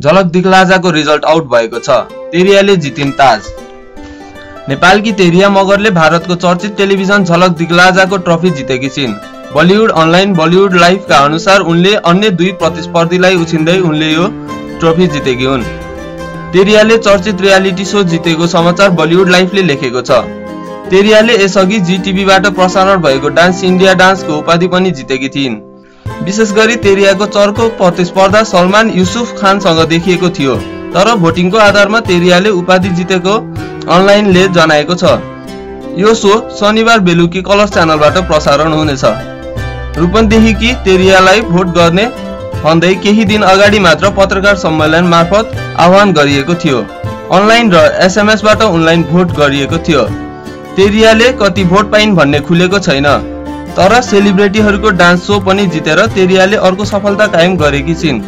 झलक दिखलाजाको result out भएको छ। तेरियाले जितिन् ताज। नेपालकी तेरिया मगरले भारतको चर्चित टेलिभिजन झलक दिखलाजाको ट्रफी जितेकी छिन्। बलिउड अनलाइन बलिउड लाइभका अनुसार उनले अन्य 2 प्रतिस्पर्धीलाई उछिन्दै उनले यो ट्रफी जितेकी हुन्। तेरियाले चर्चित रियालिटी शो जितेको समाचार बलिउड लाइभले लेखेको छ। तेरियाले यसअघि जीटीभीबाट प्रसारण भएको डान्स इन्डिया डान्सको उपाधि पनि जितेकी थिइन्। विशेष गरी तेरियाको चर्को प्रतिस्पर्धा सलमान युसुफ खानसँग देखिएको थियो, तर भोटिङको आधारमा तेरियाले उपाधि जितेको अनलाइनले जनाएको छ। यो शो शनिबार बेलुकी कलर्स च्यानलबाट प्रसारण हुनेछ। रूपन्देहीकी तेरियालाई भोट गर्ने भन्दै केही दिन अगाडि मात्र पत्रकार सम्मेलन मार्फत आह्वान गरिएको थियो। अनलाइन र एसएमएसबाट उनलाई भोट गरिएको थियो। तेरियाले कति भोट पाइन् भन्ने खुलेको छैन, तर सेलिब्रिटीहरूको डान्स शो पनि जितेर तेरियाले अर्को सफलता कायम गरेकी छिन्।